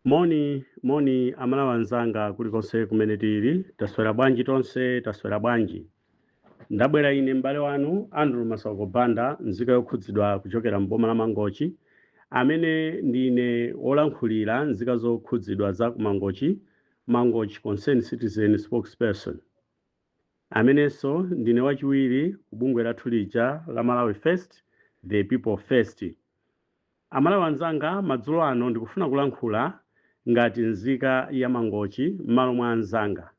Moni moni Amalawi anzanga kulikonse kumene tili, taswera bwanji tonse, taswera bwanji? Ndabwera ine m'bale wanu Andrew Masauko Banda, nzika yokhudzidwa kuchokera m'boma la Mangochi, amene ndine wolankhulira nzika zokhudzidwa za ku Mangochi, Mangochi Concerned Citizen Spokesperson, amenenso ndine wachiwiri ku bungwe lathu lija la Malawi First, the People First. Amalawi anzanga, madzulo ano ndikufuna kulankhula ngati nzika ya Mangochi m'malo mwa anzanga.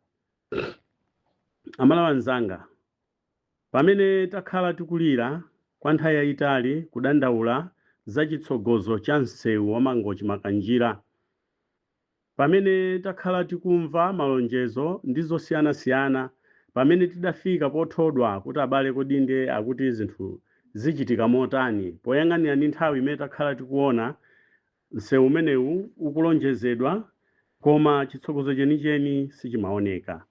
Amalawi anzanga, pamene takhala tikulira kwa nthawi yayitali kudandaula za chitsogozo cha msewu wa Mangochi Makanjira, pamene takhala tikumva malonjezo ndi zosiyanasiyana, pamene tidafika pothodwa kuti abale, kodi nde akuti zinthu zichitika motani, poyang'anira ndi nthawi imene takhala tikuona msewu umenewu ukulonjezedwa koma chitsogozo chenicheni sichimaoneka.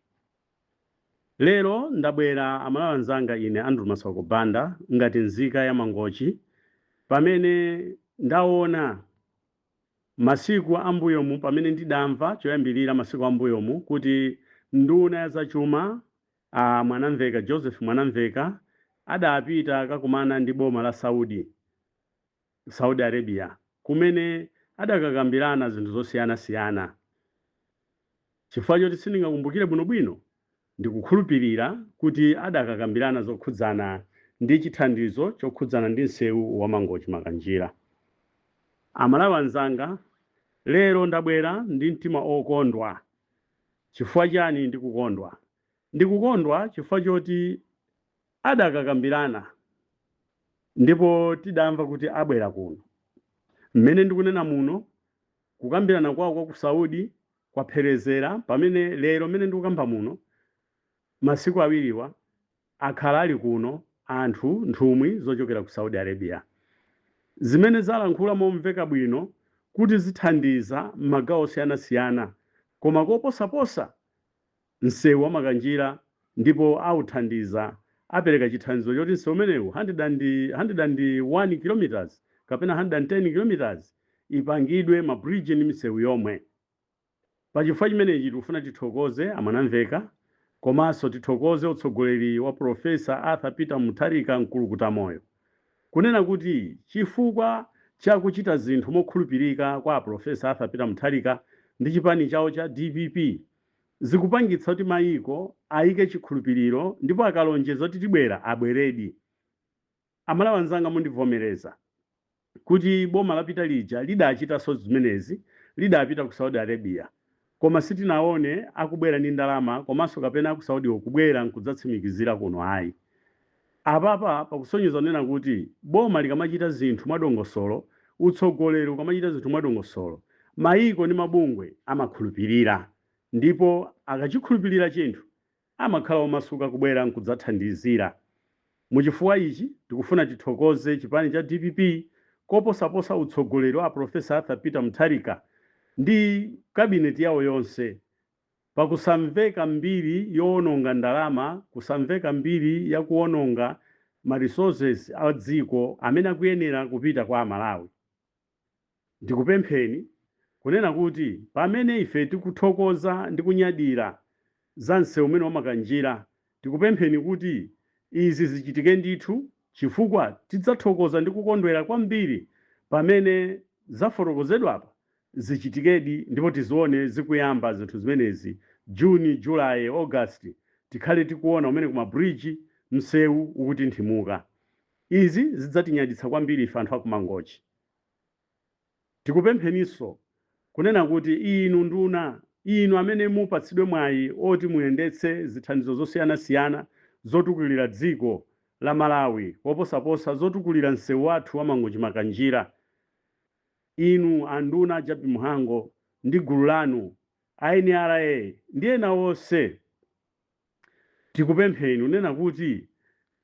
Lero ndabwera, Amalawi anzanga, ine Andrew Masauko Banda ngati nzika ya Mangochi, pamene ndaona masiku ambuyomu, pamene ndidamva choyambirira masiku ambuyomu kuti nduna ya zachuma a Mwanamveka, Joseph Mwanamveka, adapita kakumana ndi boma la Saudi Arabia, kumene adakakambirana zinthu zosiyanasiyana. Chifukwa choti sindingakumbukire bwinobwino, ndikukhulupirira kuti adakakambirana zokhudzana ndi chithandizo chokhudzana ndi msewu wa Mangochi Makanjira. Amalawi anzanga, lero ndabwera ndi mtima okondwa. Chifukwa chani ndikukondwa? Ndikukondwa chifukwa choti adakakambirana ndipo tidamva kuti abwera kuno. Mmene ndikunena muno, kukambirana kwawo kwa ku Saudi kwapherezera, pamene lero mmene ndikukamba muno, masiku awiriwa akhala ali kuno anthu, nthumwi zochokera ku Saudi Arabia, zimene zalankhula momveka bwino kuti zithandiza m'magawo osiyanasiyana, koma koposaposa msewu wa Makanjira, ndipo authandiza, apereka chithandizo choti msewu umenewu 100 101 kilometers kapena 110 kilometers ipangidwe ma bridge ndi misewu yomwe. Pachifukwa chimenechi tikufuna tithokoze a Mwanamveka, komanso tithokoze utsogoleri wa Professor Arthur Peter Mutharika Mkulukutamoyo, kunena kuti chifukwa chakuchita zinthu mokhulupirika kwa Professor Arthur Peter Mutharika ndi chipani chawo cha DPP, zikupangitsa kuti mayiko ayike chikhulupiriro ndipo akalonjeza kuti tibwera, abweredi. Amalawi anzanga, mundivomereza kuti boma lapita lija lidachitanso zimenezi, lidapita ku Saudi Arabia, koma sitinaone akubwera ndi ndalama komanso kapena ku Saudi kubwera nkudzatsimikizira kuno, ayi. Apapa pakusonyeza kunena kuti boma likamachita zinthu mwadongosolo, utsogoleri ukamachita zinthu mwadongosolo, mayiko ndi mabungwe amakhulupirira, ndipo akachikhulupirira chinthu amakhala omasuka kubwera nkudzathandizira. Muchifukwa ichi tikufuna tithokoze chipani cha DPP, koposaposa utsogoleri wa Professor Arthur Peter Mutharika ndi kabineti yawo yonse, pakusamveka mbiri yowononga ndalama, kusamveka mbiri yakuwononga ma resources a dziko amene akuyenera kupita kwa Amalawi. Ndikupempheni kunena kuti pamene ife tikuthokoza ndi kunyadira za msewu umene wamakanjira, tikupempheni kuti izi zichitike ndithu, chifukwa tidzathokoza ndi kukondwera kwambiri pamene zafotokozedwapa zichitikedi ndipo tizione zikuyamba zinthu zimenezi June, July, August, tikhale tikuona umene kuma bridge msewu ukutinthimuka. Izi zidzatinyaditsa kwambiri ife anthu akuMangochi. Tikupempheninso kunena kuti inu nduna, inu amene mupatsidwe mwayi oti muyendetse zithandizo zosiyanasiyana zotukulira dziko la Malawi, koposaposa zotukulira msewu wathu wa Mangochi Makanjira, inu anduna Jappie Mhango ndi gulu lanu, a NRA ndi ena onse, tikupempheni kunena kuti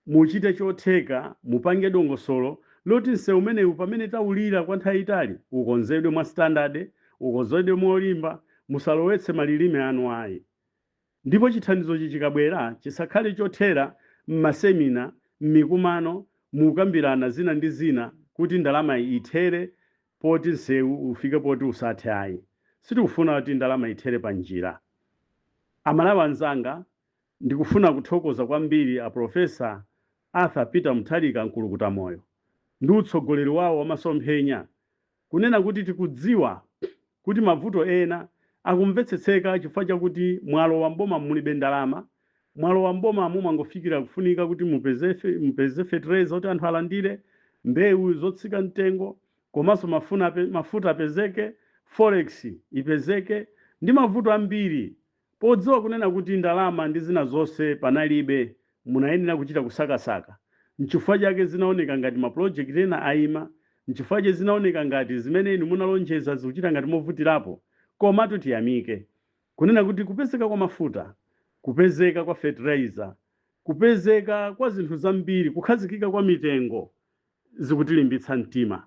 muchite chotheka, mupange dongosolo loti msewu umenewu, pamene taulira kwa nthawi itali, ukonzedwe mwa standard, ukonzedwe molimba, musalowetse malilime anu ayi. Ndipo chithandizochi chikabwera chisakhale chothera m'ma seminar, m'mikumano, mukambirana zina ndi zina kuti ndalama ithere poti msewu ufike poti usathe, ayi. Sitikufuna kuti ndalama ithere pa njira. Amalawi anzanga, ndikufuna kuthokoza kwambiri a Professor Arthur Peter Mutharika Mkulukuta Moyo ndi utsogoleri wawo wamasomphenya, kunena kuti tikudziwa kuti mavuto ena akumvetsetseka chifukwa chakuti mwalowa mboma mulibe ndalama, mwalowa mboma mumangofikira kufunika kuti mupeze fetereza kuti anthu alandire, mbewu zotsika mtengo, komanso mafuta apezeke, forex ipezeke, ndi mavuto ambiri. Podziwa kunena kuti ndalama ndi zina zonse panalibe, munayenera kuchita kusakasaka. Nchifukwa chake zinaoneka ngati mapulojekiti ena ayima, nchifukwa chake zinaoneka ngati zimene inu munalonjeza zikuchita ngati movutirapo. Komatu tiyamike kunena kuti kupezeka kwa mafuta, kupezeka kwa fertilizer, kupezeka kwa zinthu zambiri, kukhazikika kwa mitengo zikutilimbitsa mtima.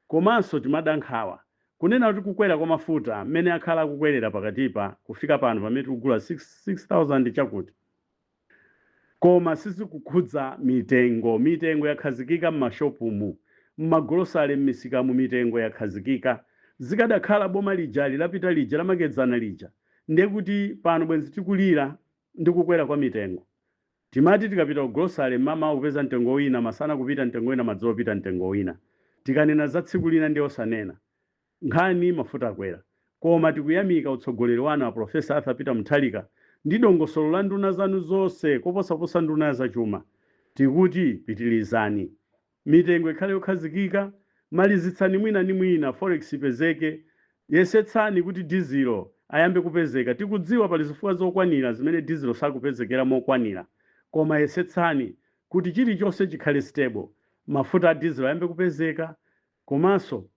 Komanso timada nkhawa kunena kuti kukwera kwa mafuta mmene akhala akukwerera pakatipa kufika pano pamene tikugula 6000 chakuti, koma sizikukhudza mitengo. Mitengo yakhazikika m'mashopumu, m'magolosale, m'misikamu, mitengo yakhazikika. Zikadakhala boma lijali lapita lija lamakedzana lija, ndiye kuti pano bwenzi tikulira ndi kukwera kwa mitengo. Timati tikapita ku grocery mamawa kupeza mtengo wina, masana kupita mtengo wina, madzulo kupita mtengo wina. Tikanena za tsiku lina ndi osanena nkhani mafuta akwera. Koma tikuyamika utsogoleri wanu a Professor Arthur Peter Mutharika ndi dongosolo la nduna zanu zonse, koposaposa nduna ya zachuma. Tikuti pitilizani, mitengo ikhale yokhazikika, malizitsani mwina ndi mwina, forex ipezeke, yesetsani kuti dizilo ayambe kupezeka. Tikudziwa pali zifukwa zokwanira zimene dizilo sakupezekera mokwanira, koma yesetsani kuti chilichonse chikhale stable, mafuta a dizilo ayambe kupezeka. Komanso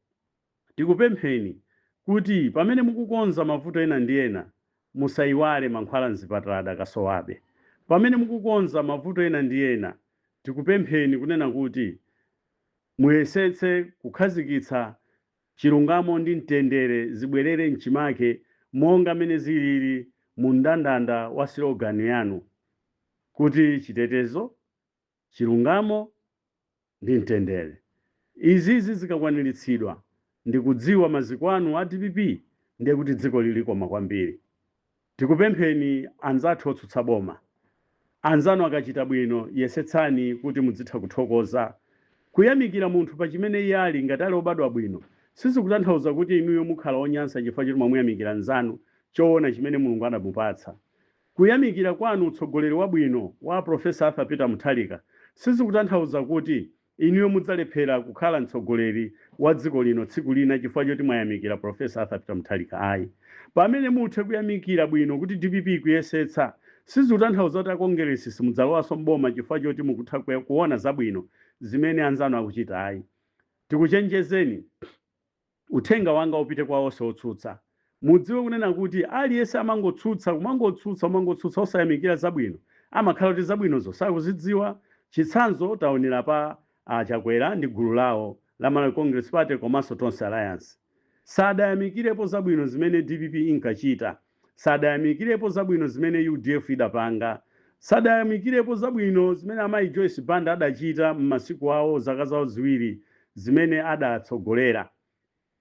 tikupempheni kuti pamene mukukonza mavuto ena ndi ena, musayiwale mankhwala mzipatala adakasowabe. Pamene mukukonza mavuto ena ndi ena, tikupempheni kunena kuti muyesetse kukhazikitsa chilungamo ndi mtendere zibwerere mchimake monga mene zilili mu mndandanda wa slogan yanu kuti chitetezo, chilungamo ndi mtendere. Izizi zikakwaniritsidwa ndikudziwa maziko anu a DPP, ndiye kuti dziko lilikoma kwambiri. Tikupempheni anzathu otsutsa boma, anzanu akachita bwino, yesetsani kuti mudzitha kuthokoza. Kuyamikira munthu pa chimene iye ali, ngati ali obadwa bwino, sizikutanthauza kuti inuyo mukhala onyansa chifukwa choti mwamuyamikira nzanu choona chimene Mulungu anamupatsa. Kuyamikira kwanu utsogoleri wabwino wa Professor Arthur Peter Mutharika sizikutanthauza kuti inuyo mudzalephera kukhala mtsogoleri wa dziko lino tsiku lina chifukwa choti mwayamikira Professor Arthur Peter Mutharika, ayi. Pamene muthe kuyamikira bwino kuti DPP kuyesetsa, sizikutanthauza kuti akongeresi simudzalowanso mboma chifukwa choti mukutha kuona zabwino zimene anzanu akuchita, ayi. Tikuchenjezeni, uthenga wanga upite kwa onse otsutsa. Mudziwe kunena kuti aliyense amangotsutsa, kumangotsutsa, kumangotsutsa osayamikira zabwino, amakhala kuti zabwinozo sakuzidziwa. Chitsanzo taonera pa aChakwera ndi gulu lawo la Malawi Congress Party komanso Tonse Alliance. Sadayamikirepo zabwino zimene DPP inkachita, sadayamikirepo zabwino zimene UDF idapanga, sadayamikirepo zabwino zimene amayi Joyce Banda adachita m'masiku awo, zaka zawo ziwiri zimene adatsogolera.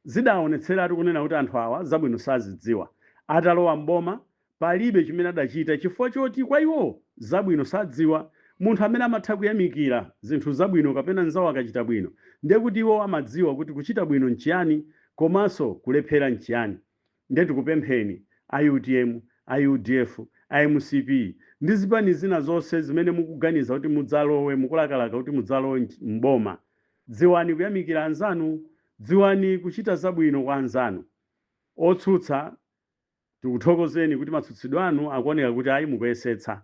Zidaonetseratu kunena kuti anthu awa zabwino sazidziwa. Atalowa mboma palibe chimene adachita chifukwa choti kwa iwo zabwino sadziwa. Munthu amene amatha kuyamikira zinthu zabwino kapena nzawo akachita bwino, ndiye kuti iwo amadziwa kuti kuchita bwino nchiyani komanso kulephera nchiyani. Ndiye tikupempheni a UTM, a UDF, a MCP ndi zipani zina zonse zimene mukuganiza kuti mudzalowe, mukulakalaka kuti mudzalowe mboma, dziwani kuyamikira anzanu, dziwani kuchita zabwino kwa anzanu. Otsutsa, tikuthokozeni kuti matsutsidwe anu akuoneka kuti ayi, mukuyesetsa.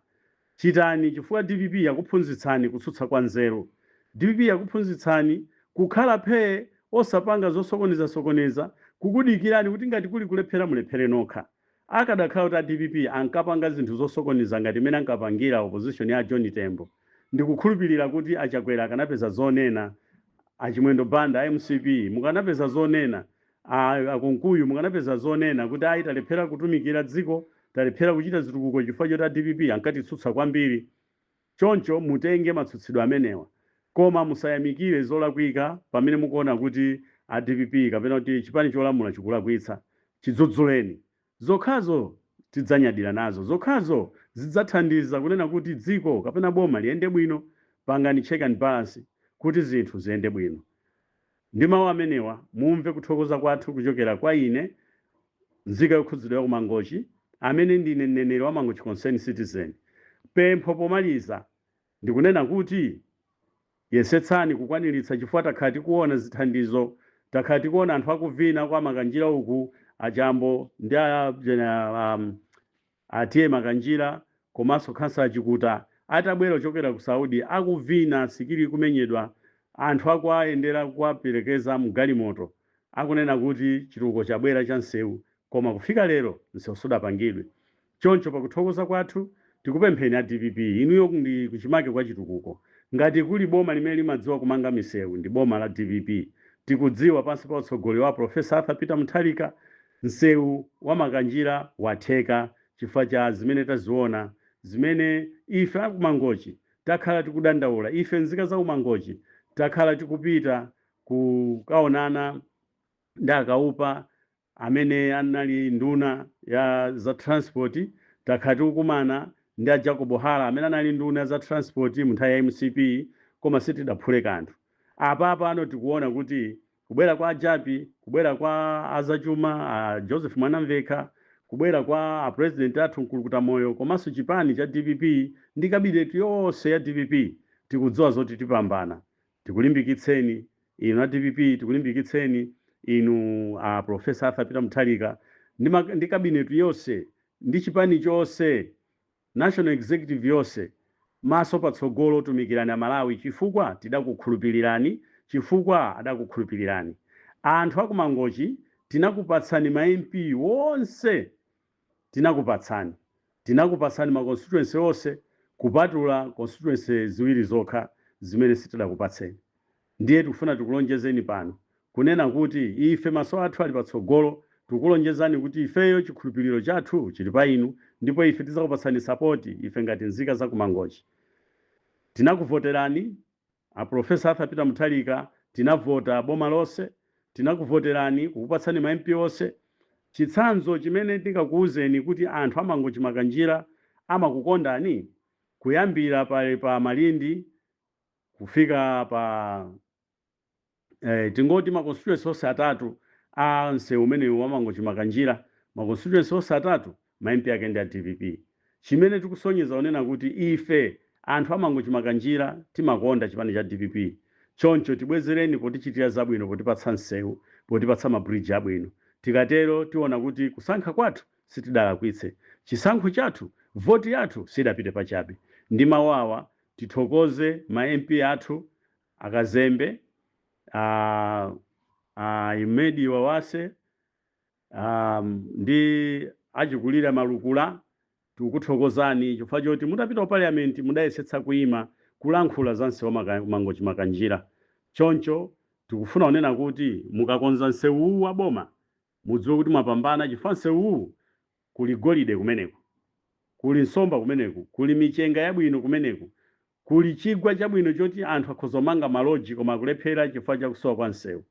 Chitani chifukwa DPP yakuphunzitsani kutsutsa kwa nzeru. DPP yakuphunzitsani kukhala phee, osapanga zosokoneza-sokoneza, kukudikirani kuti ngati kuli kulephera mulephere nokha. Akadakhala kuti a DPP ankapanga zinthu zosokoneza ngati imene ankapangira opposition ya John Tembo, ndikukhulupirira kuti aChakwera akanapeza zonena, aChimwendo Banda a MCP mukanapeza zonena, aKunkuyu mukanapeza zonena kuti ayi, talephera kutumikira dziko, talephera kuchita zitukuko chifukwa choti a DPP ankatitsutsa kwambiri. Choncho mutenge matsutsidwe amenewa, koma musayamikire zolakwika pamene mukuona kuti a DPP kapena kuti chipani cholamula chikulakwitsa. Chidzudzuleni. Zokhazo tidzanyadira nazo. Zokhazo zidzathandiza kunena kuti dziko kapena boma liyende bwino. Pangani check and balance kuti zinthu ziyende bwino. Ndi mawu amenewa, mumve kuthokoza kwathu kuchokera kwa ine, nzika yokhudzidwa ku Mangochi, amene ndine mneneri wa Mangochi Concerned Citizen. Pempho pomaliza ndikunena kuti yesetsani kukwaniritsa, chifukwa takhala tikuona zithandizo, takhala tikuona anthu akuvina kwa Makanjira uku, achambo ndi atiye Makanjira komanso khansala Chikuta atabwera kuchokera ku Saudi, akuvina, sikili kumenyedwa, anthu akuayendera, kuwaperekeza mgalimoto, akunena kuti chitukuko chabwera cha msewu, koma kufika lero msewu sudapangidwe. Choncho pakuthokoza kwathu tikupempheni a DPP, inuyo ndi kuchimake kwa chitukuko. Ngati kuli boma limene limadziwa kumanga misewu, ndi boma la DPP. Tikudziwa pansi pa utsogoleri wa Professor Arthur Peter Mutharika msewu wa Makanjira watheka, chifukwa cha zimene taziona, zimene ife akumangochi takhala tikudandaula. Ife nzika za kumangochi takhala tikupita kukaonana ndi akaupa amene anali nduna ya za transport, takhala tikukumana ndi a Jacob Hara amene anali nduna za transport mu nthawi ya MCP, koma sitidaphule kanthu. Apa pano tikuona kuti kubwera kwa ajapi, kubwera kwa azachuma a Joseph Mwanamvekha, kubwera kwa a president athu Mkulukuta Moyo, komanso chipani cha DPP ndi cabinet yonse ya DPP, tikudziwa zoti tipambana. Tikulimbikitseni inu a DPP, tikulimbikitseni inu a Professor Arthur Peter Mutharika ndi cabinet yonse ndi chipani chonse, national executive yonse, maso patsogolo, tumikirani Amalawi, chifukwa tidakukhulupirirani, chifukwa adakukhulupirirani anthu akumangochi. Tinakupatsani ma MP wonse, tinakupatsani ma constituency onse kupatula constituency ziwiri zokha zimene sitidakupatseni. Ndiye tikufuna tikulonjezeni pano kunena kuti ife maso athu ali patsogolo. Tikulonjezani kuti ifeyo chikhulupiriro chathu chili pa inu, ndipo ife tidzakupatsani support. Ife ngati nzika za kumangochi tinakuvoterani a Professor Arthur Peter Mutharika, tinavota boma lonse, tinakuvoterani kukupatsani ma MP onse. Chitsanzo chimene ndingakuwuzeni kuti anthu amangochi Makanjira amakukondani, kuyambira pa Malindi kufika pa tingoti ma constituency onse atatu a msewu umenewu wa Mangochi Makanjira, ma constituency onse atatu ma MP ake ndi a DPP, chimene tikusonyeza kunena kuti ife anthu amangochi Makanjira timakonda chipani cha DPP. Choncho tibwezereni potichitira zabwino, potipatsa msewu, potipatsa mabridge abwino. Tikatero tiona kuti kusankha kwathu sitidalakwitse, chisankho chathu, voti yathu sidapite pachabe. Ndi mawu awa tithokoze ma MP athu akazembe, Imedi Wawase ndi achikulira Malukula. Tikukuthokozani chifukwa choti mutapita ku parliament mudayesetsa kuyima kulankhula za msewu wa Mangochi Makanjira. Choncho tikufuna kunena kuti mukakonza msewuwu wa boma, mudziwe kuti mwapambana, chifukwa msewuwu kuli golide kumeneko, kuli nsomba kumeneku, kuli michenga yabwino kumeneku, kuli chigwa chabwino choti anthu akhoza kumanga maloji, koma akulephera chifukwa chakusowa kwa msewu.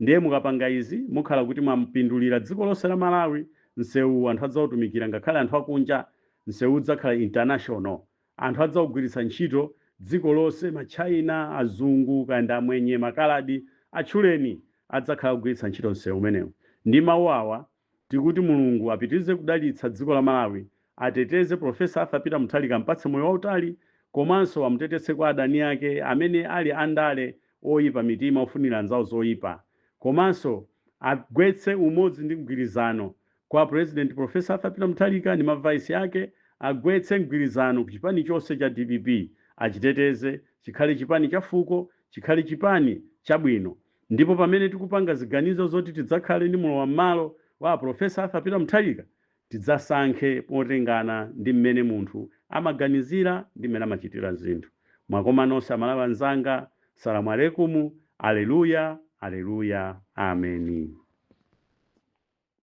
Ndiye mukapanga izi mukhala kuti mwampindulira dziko lonse la Malawi. Msewu anthu adzautumikira, ngakhale anthu akunja. Msewu udzakhala international, anthu adzawugwiritsa ntchito dziko lonse, machina, azungu, kaya amwenye, makaladi, atchuleni, adzakhala kugwiritsa ntchito msewu umenewu. Ndi mawu awa tikuti Mulungu apitirize kudalitsa dziko la Malawi, ateteze Professor Arthur Peter Mutharika, mpatse moyo wautali, komanso amuteteze kwa adani ake amene ali andale oyipa mitima, ofunira anzawo zoyipa, komanso agwetse umodzi ndi mgwirizano kwa President Professor Arthur Peter Mutharika ndi ma vice ake, agwetse mgwirizano ku chipani chonse cha DPP, achiteteze chikhale chipani cha fuko, chikhale chipani chabwino. Ndipo pamene tikupanga ziganizo zoti tidzakhale ndi mulowa m'malo wa Professor Arthur Peter Mutharika, tidzasankhe potengana ndi mmene munthu amaganizira ndi mmene amachitira zinthu. Mwakoma nonse Amalawi anzanga. Salamu alaikum. Aleluya, aleluya, ameni.